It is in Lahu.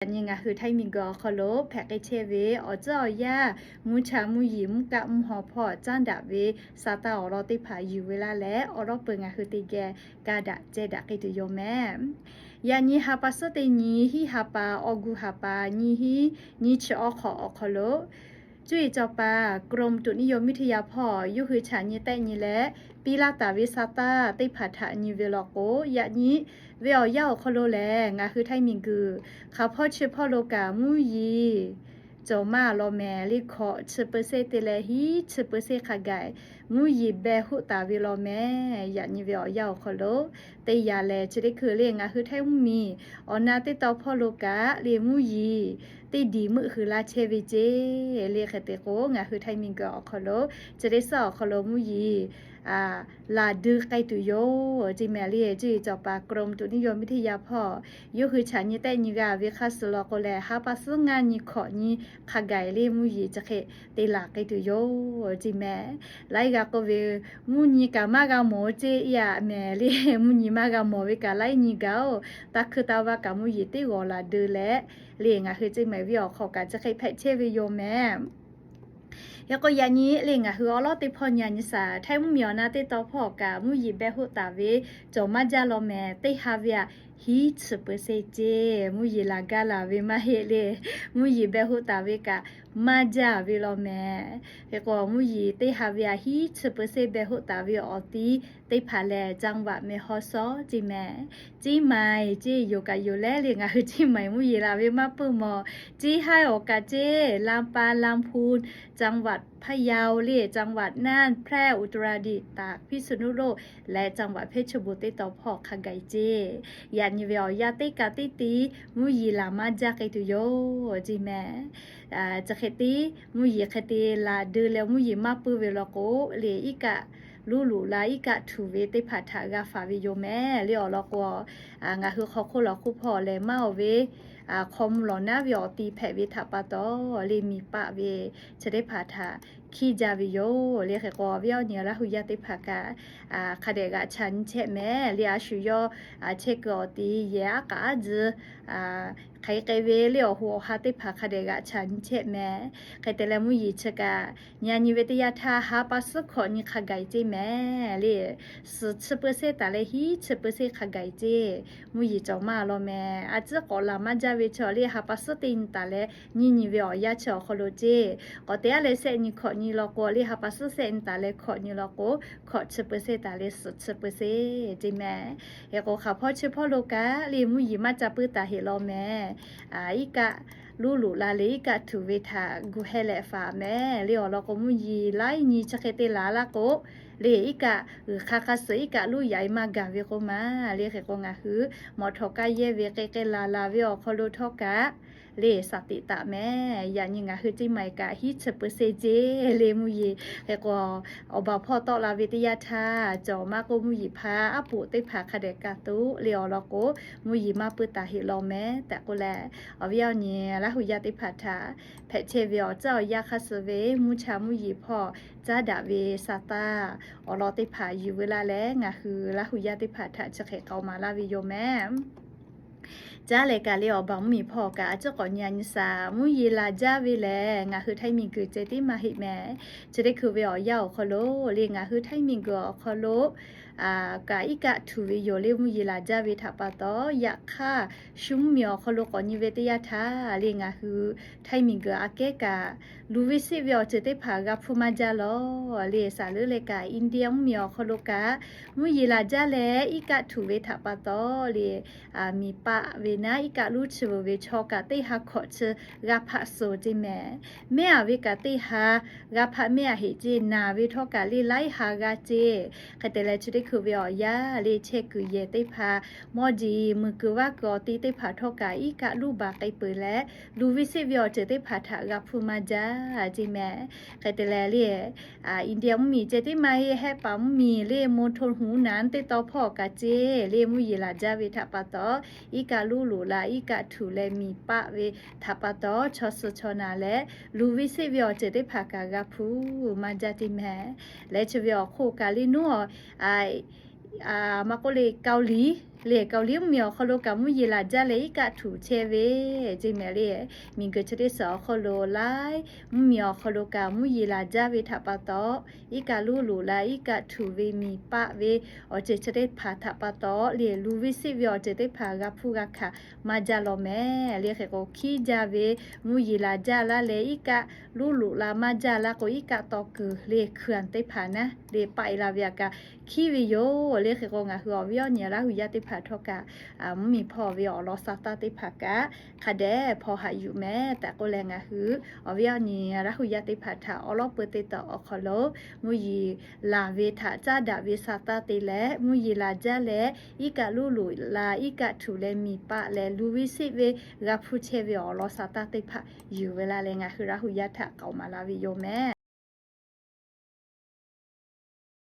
Yaꞈ nyi ngaˬ hui htaiˇ miˬguiˬ awˬ hk'aw lo hpehꞈ k'ai chehˇ ve awˬ tcuhˉ awˬ yanˇ, mvuhˇ cha mvuhˇ yeˬ mvuhˇ kaˆ mvuhˇ haw hpawˇ caˉ daꞈ ve sa taˇ awˬ lawn teˇ hpaˍ yuˬ ve laˇ leh, awˬ lawˉ peuˬ ngaˬ hui teˇ geh ka daꞈ ceh daꞈ k'ai tuˬ yoˬ mehˍ. Yaꞈ nyi ha pa suhˉ teˇ nyi hiˉ ha pa awˬ gu ha pa nyi hiˉ nyi chi awˬ hk'awꞈ awˬ hk'aw lo cuˇ yiˍ cawˬ paˍ กรมอุตุนิยมวิทยา hpawˇ yawˇ hui chaꞈ nyi tehˆ nyi leh piˇ laˇ taˍ ve sa taˇ teˇ hpaˍ htaꞈ nyi ve law k'o, yaꞈ nyi ve awˬ yanˇ awˬ hk'aw lo lehˬ ngaˬ hui htaiˇ miˬguiˬ hk'aˬ hpawˇ chi hpawˇ lo kaꞈ mvuhˇ yeˬ cawˬ maˇ law mehˍ le. Hkawꞈ chi เปอร์เซ็นต์ te leh hiˉ chi เปอร์เซ็นต์ hk'a gaˬ mvuhˇ yeˬ beh hoˆ taˍ ve law mehˍ. Yaꞈ nyi ve awˬ yanˇ awˬ hk'aw lo teˇ yanˇ lehˬ chi teˇ hkui le ngaˬ hui htaiˇ mvuhˇ miˬ awˬ na teˇ taw hpawˇ lo kaꞈ le mvuhˇ yeˬ teˇ diˬ meuˆ hui la chehˇ ve ceˇ le. Hk'e te k'o ngaˬ hui htaiˇ miˬguiˬ awˬ hk'aw lo chi teˇ suhˉ awˬ hk'aw lo mvuhˇ yeˬ laˬ deu k'ai tuˬ yoˬ ceˇ mehˍ le. Cuˇ yiˍ cawˬ paˍ กรมอุตุนิยมวิทยา hpawˇ yawˇ hui chaꞈ nyi tehˆ nyi g'a ve hk'aˇ suh law k'o lehˬ, ha pa suhˉ ngaˇ nyi hkawꞈ nyi hk'a gaˬ le mvuhˇ yeˬ chi hk'e te laˬ k'ai tuˬ yoˬ ceˇ mehˍ. Laiˉ g'a k'oˆ ve, mvuhˇ nyi kaꞈ maˇ g'a mawˬ ceˇ yaꞈ mehˍ le. Mvuhˇ nyi maˇ g'a mawˬ ve kaꞈ laiˉ nyi gaˬ-oˬ, taˇ hkui taˇ vaˇ kaꞈ mvuhˇ yeˬ teˇ g'awˬ laˬ deu leh le ngaˬ hui ceˇ mehˍ ve awˬ hk'aw kaꞈ chi hk'e hpehꞈ chehˇ ve yoˬ mehˍ. Hk'e k'o yaꞈ nyi le ngaˬ hui awˬ lawˉ teˇ hpawˇ nyi a nyi saˍ, htaiˇ mvuhˇ miˬ awˬ na teˇ taw hpawˇ kaꞈ mvuhˇ yeˬ beh hoˆ taˍ ve cawˬ maˇ jaˇ law mehˍ. Teˇ ha ve aꞈ hiˉ chi เปอร์เซ็นต์ ceˇ. Mvuhˇ yeˬ laˬ gaˇ laˬ ve maˇ heˆ le. Mvuhˇ yeˬ beh hoˆ taˍ ve kaꞈ maˇ jaˇ ve law mehˍ. Hk'e k'o mvuhˇ yeˬ teˇ ha ve aꞈ hiˉ chi เปอร์เซ็นต์ beh hoˆ taˍ ve awˬ ti teˇ hpaˍ lehˬ จังหวัดแม่ฮ่องสอน ceˇ mehˍ. Ceˇ maiˍ ceˇ yoˬ kaꞈ yoˬ leh le ngaˬ hui ceˇ maiˍ mvuhˇ yeˬ laˬ ve maˇ peuˬ mawˬ. Ceˇ haiˉ awˬ kaꞈ ceˇ ลำปาง ลำพูน จังหวัดพะเยา le จังหวัดน่าน แพร่ อุตรดิตถ์ ตาก พิษณุโลก leh จังหวัดเพชรบูรณ์ teˇ taw hpawˇ hk'a gaˬ ceˇ. Yaꞈ nyi ve awˬ yanˇ teˇ kaꞈ teˇ ti mvuhˇ yeˬ laˬ maˇ jaˇ k'ai tuˬ yoˬ ceˇ mehˍ. Chi hk'e te mvuhˇ yeˬ hk'e te laˬ deu leh mvuhˇ yeˬ maˇ peuˬ ve law k'o le iˉ kaˆ luˇ luꞈ la iˉ kaˆ htuꞈ ve teˇ hpaˍ htaꞈ g'a faˍ ve yoˬ mehˍ le. Awˬ lawn k'o ngaˬ hui hk'aw hk'oˆ lawˬ hk'oˆ hpawˇ lehˬ maˇ oˬ ve hk'aw mvuh lawˬ naˉ ve awˬ ti hpehꞈ ve htaꞈ pa taw le miˬ paˆ ve chi teˇ hpaˍ htaꞈ hkiˇ jaˇ ve yoˬ le. Hk'e k'o ve awˬ nyi Laˇ hu yaˇ teˇ hpaˍ kaꞈ hk'a dehꞈ g'aꞈ chaꞈ nyi chehˇ mehˍ le. A shu yawˇ chehˇ kuiˬ awˬ ti yehˬ aˉ k'aˉ tzuhˇ hk'aˬ hk'e ve le awˬ hoꞈ awˬ ha teˇ hpaˍ hk'a dehꞈ g'aꞈ chaꞈ nyi chehˇ mehˍ. Hk'e te leh mvuhˇ yeˬ chi kaꞈ nyi a nyi ve teˇ yanˇ htaˇ ha pa suhˉ hkawꞈ nyi hk'a gaˬ ceˇ mehˍ le. Suhˍ chi เปอร์เซ็นต์ taˍ leh hiˉ chi เปอร์เซ็นต์ hk'a gaˬ ceˇ. Mvuhˇ yeˬ cawˬ maˇ law mehˍ. A tcuhˉ k'awꞈ laˬ maˇ jaˇ ve chaw le ha pa suhˉ teˇ nyi taˍ leh nyiˇ nyi ve awˬ yanˇ chi awˬ hk'aw lo ceˇ. K'awꞈ te aˉ leh sehˆ nyi hkawꞈ nyi law k'o le ha pa suhˉ sehˆ nyi taˍ leh hkawꞈ nyi law k'o, hkawꞈ chi เปอร์เซ็นต์ taˍ leh suhˍ chi เปอร์เซ็นต์ ceˇ mehˍ. Hk'e k'o hk'aˬ hpawˇ chi hpawˇ lo kaꞈ le mvuhˇ yeˬ maˇ ca puiˉ taˍ heˆ law mehˍ. Iˉ kaˆ luˇ luꞈ la le iˉ kaˆ htuꞈ ve htaꞈ gu heh leh faˍ mehˍ le. Awˬ lawn k'o mvuhˇ yeˬ laiˉ nyi chi hk'e te laˬ laˇ k'o le iˉ kaˆ g'uiˬ hk'a hk'a suhˍ iˉ kaˆ luˇ yaꞈ e maˇ gaˬ ve k'oˆ ma le. Hk'e k'o ngaˬ hui mawꞈ htawꞈ kaˇ yehˇ ve k'e k'e laˬ laˬ ve awˬ hk'aw lo htawˇ kaꞈ le saˍ tiꞈ taˍ mehˍ. Yaꞈ nyi ngaˬ hui ceˇ maiˍ kaꞈ hiˉ chi เปอร์เซ็นต์ ceˇ le mvuhˇ yeˬ. Hk'e k'o awˬ baˬ hpawˇ tawˆ la ve teˇ yanˇ htaˇ cawˬ maˇ k'oˆ mvuhˇ yeˬ hpaˇ aˉ poꞈ teˇ hpaˍ hk'a dehꞈ ka toˆ le. Awˬ lawn k'o mvuhˇ yeˬ maˇ puiˉ taˍ heˆ law mehˍ tehꞈ k'oˆ leh, awˬ viˉ awˬ nyi Laˇ hu yaˇ teˇ hpaˍ htaꞈ hpehꞈ chehˇ ve awˬ tcuhˉ awˬ yanˇ hk'aˇ suh ve mvuhˇ cha mvuhˇ yeˬ hpawˇ caˉ daꞈ ve sa taˇ awˬ lawn teˇ hpaˍ yuˬ veu laˇ leh ngaˬ hui Laˇ hu yaˇ teˇ hpaˍ htaꞈ chi hk'e k'aoˍ maˍ laˇ ve yoˬ mehˍ. Caˉ leh kaꞈ le awˬ baˬ mvuhˇ miˬ hpawˇ kaꞈ a ciˉ k'awꞈ nyi a nyi saˍ, mvuhˇ yeˬ laˬ jaˇ ve lehˬ ngaˬ hui htaiˇ miˬ guiˬ ceh tiˉ maˇ heˆ mehˍ. Chi teˇ hkui ve awˬ yanˇ awˬ hk'aw lo le ngaˬ hui htaiˇ miˬ guiˬ awˬ hk'aw lo kaꞈ iˉ kaˆ htuꞈ ve yoˬ le mvuhˇ yeˬ laˬ jaˇ ve htaꞈ pa taw. Yaꞈ hk'aˇ shu mvuhˇ miˬ awˬ hk'aw lo k'awꞈ nyi ve teˇ yanˇ htaˇ le ngaˬ hui htaiˇ miˬ guiˬ aꞈ kehˉ kaꞈ luˬ ve seˆ ve awˬ ceuˬ teˇ hpaˍ g'a hpuˇ maˇ jaˇ law le. Saˍ leuˉ leh kaꞈ India mvuhˇ miˬ awˬ hk'aw lo kaꞈ mvuhˇ yeˬ laˬ jaˇ leh iˉ kaˆ htuꞈ ve htaꞈ pa taw le miˬ paˆ ve naˉ iˉ kaˆ luˇ chi veuˬ ve chaw kaꞈ teˇ ha hkawꞈ chi g'a hpaˆ suh ceˇ mehˍ. Mehˉ aˍ ve kaꞈ teˇ ha g'a hpaˆ mehˉ aˍ heꞈ ceˇ. Naˬ ve htawˇ kaꞈ le laiˉ ha g'a ceˇ. Hk'e te leh chi teˇ hkui ve awˬ yanˇ le chehˇ kuiˬ yehˬ teˇ hpaˍ mawˇ jeˬ muiˬ kuiˬ vaˇ kuiˬ awˬ ti teˇ hpaˍ htawˇ kaꞈ iˉ kaˆ luˇ baˬ k'ai peuˬ leh luˬ ve seˆ ve awˬ ceuˬ teˇ hpaˍ htaꞈ g'a hpuˇ maˇ jaˇ ceˇ mehˍ. Hk'e te leh le India mvuhˇ miˬ ceh tiˉ maˇ heˆ, Hehˆ paˍ mvuhˇ miˬ le Moˇ hto huˍ naˍ teˇ taw hpawˇ kaꞈ ceˇ le mvuhˇ yeˬ laˬ jaˇ ve htaꞈ pa taw iˉ kaˆ luˇ loꞈ la iˉ kaˆ htuꞈ leh miˬ paˆ ve htaꞈ pa taw chaw suh chaw naˬ leh luˬ ve seˆ ve awˬ ceuˬ teˇ hpaˍ kaꞈ g'a hpuˇ maˇ jaˇ ceˇ mehˍ. Leh chi ve awˬ hk'oˆ kaꞈ le nuˉ maˇ k'oˆ le Kaoˇliˍ Lehˬ, Kaoˍliˇ mvuhˇmiˬ awˬ hk'aw lo kaꞈ mvuhˇ yeˬ laˬ jaˇ leh iˉ kaˆ htuꞈ chehˇ ve, ceˇ mehˍ le. Miˬguiˬ chi teˇ suhˍ awˬ hk'aw lo laiˉ mvuhˇmiˬ awˬ hk'aw lo kaꞈ mvuhˇ yeˬ laˬ jaˇ ve htaꞈ pa taw, iˉ kaˆ luˇ loꞈ la iˉ kaˆ htuꞈ ve miˬ paˆ ve awˬ ceuˬ chi teˇ hpaˍ htaꞈ pa taw lehˬ, lu viˇ siˆ ve awˬ ceuˬ teˇ hpaˍ g'a hpuˇ g'a hkanˍ maˇ jaˇ law mehˍ. Lehˬ, hk'e k'o hkiˇ jaˇ ve mvuhˇ yeˬ laˬ jaˇ laˇ leh iˉ kaˆ luˇ loꞈ la maˇ jaˇ laˇ k'o, iˉ kaˆ taw kuiˬ lehˬ hkanˍ teˇ hpaˍ naˉ lehˬ paˆ e la ve aꞈ kaꞈ hkiˉ ve yoˬ. Lehˬ, hk'e k'o ngaˬ hui awˬ viˉ awˬ nyi Laˇ hu yaˇ teˇ hpaˍ htawˇ kaꞈ, mvuhˇmiˬ hpawˇ ve awˬ lawn sa taˇ teˇ hpaˍ kaꞈ hk'a dehꞈ hpaw haꞈ yuˬ mehˍ tehꞈ k'oˆ leh, ngaˬ hui awˬ viˉ awˬ nyi Laˇ hu yaˇ teˇ hpaˍ htaꞈ awˉ lawˉ peu teˇ tawꞈ awˬ hk'aw lo mvuhˇ yeˬ laˬ ve htaꞈ caˉ daꞈ ve sa taˇ te leh, mvuhˇ yeˬ laˬ jaˇ leh iˉ kaˆ luˇ loꞈ la iˉ kaˆ htuꞈ leh miˬ paˆ leh lu viˇ siˆ ve g'a hpuˇ chehˇ ve awˬ lawn sa taˇ teˇ hpaˍ yuˬ ve la leh, ngaˬ hui Laˇ hu yaˇ htaꞈ k'aoˍ maˍ la ve yoˬ mehˍ.